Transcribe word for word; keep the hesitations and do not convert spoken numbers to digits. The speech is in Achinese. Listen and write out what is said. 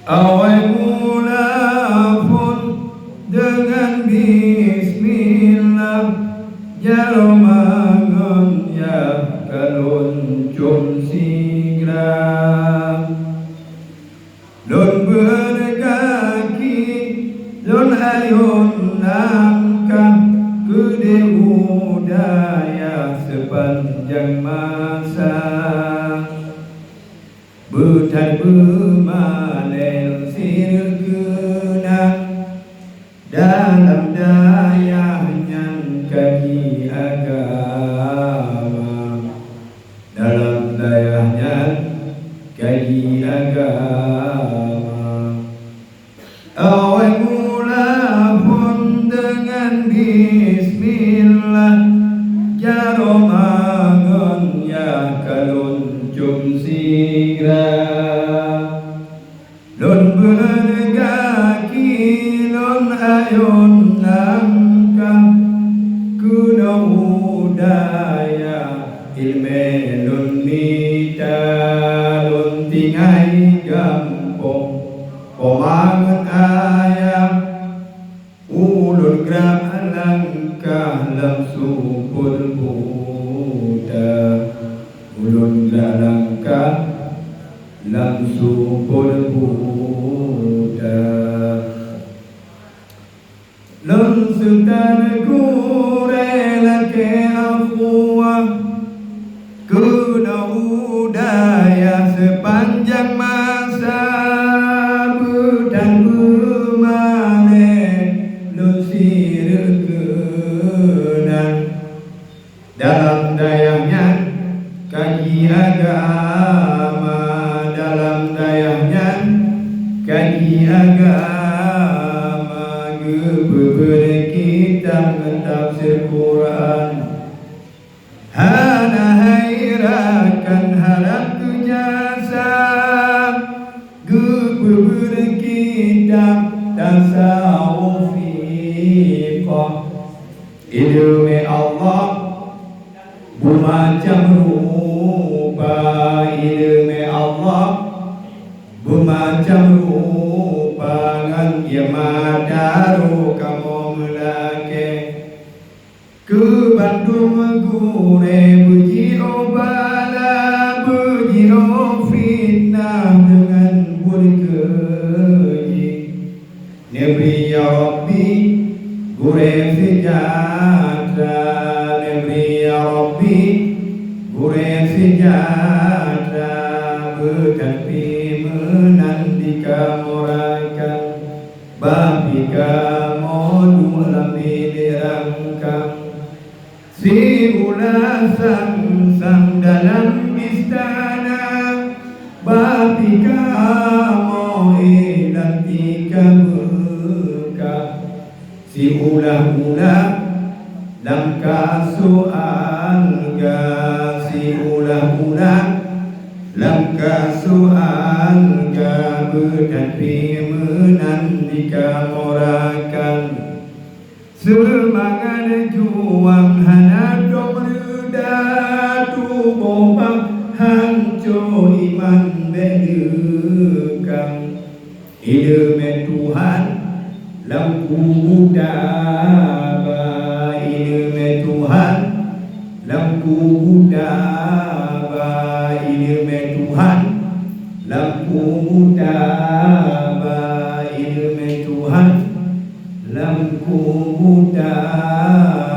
Awai mula phon deungon bismillah, jaroe mangon yah ka lôn com sigra. Lôn beureukat gaki, lôn ayôn langkah keudeh u dayah seupanjang masa. Beuthat beumalée sireukeuna, dalam dayah nyan kaji agama. Dalam dayah nyan kaji agama. Awai mula phon deungon bismillah, jaroe mangon yah ka lôn com sigra. Lôn beureukat gaki, lôn ayôn langkah keunoe u dayah, ileumèe lôn mita, lôn tinggai gampông, poma ngon ayah. Ulôn grak langkah lam sumpot buta, ulôn grak langkah lam sumpot buta. Lôn seutan gurèe lakèe afwa, keunoe u dayah seupanjang masa, beuthat beumalèe lôn sireukeuna. Dalam dayah nyan kaji agama, dalam dayah nyan kaji agama, geupeubeuet kitab ngon tafsir Quran. Hana hai rakan harab keu jasa, geupeubeuet kitab tasawuf fiqah. Ileumèe Allah beumacam rupa, ileumèe Allah beumacam rupa, ngon ié mata droe kamoe meulakèe. Keu bandum gurèe beujiôh bala, beujiôh fitnah deungon buet keujih. Neubri ya Rabbi gurèe seujahtera, neubri ya Rabbi gurèe seujahtera, beuthat pih meunan di kamoe rakan, bah pih kamoe duek lam bilék rangkang. Siulah sang-sang dalam istana, bah pih kamoe ié lam tika meukah. Siulah-ulah lam kasôk alga, siulah-ulah lam kasôk alga, beuthat pih meunan di kamoe rakan. Seumangat juang hana tom reuda, tuboh bah hanco iman bèk leukang. Ileumèe Tuhan lam kubu taba, ileumèe Tuhan lam kubu taba, ileumèe Tuhan lam kubu taba, ileumèe Tuhan lam kubu taba.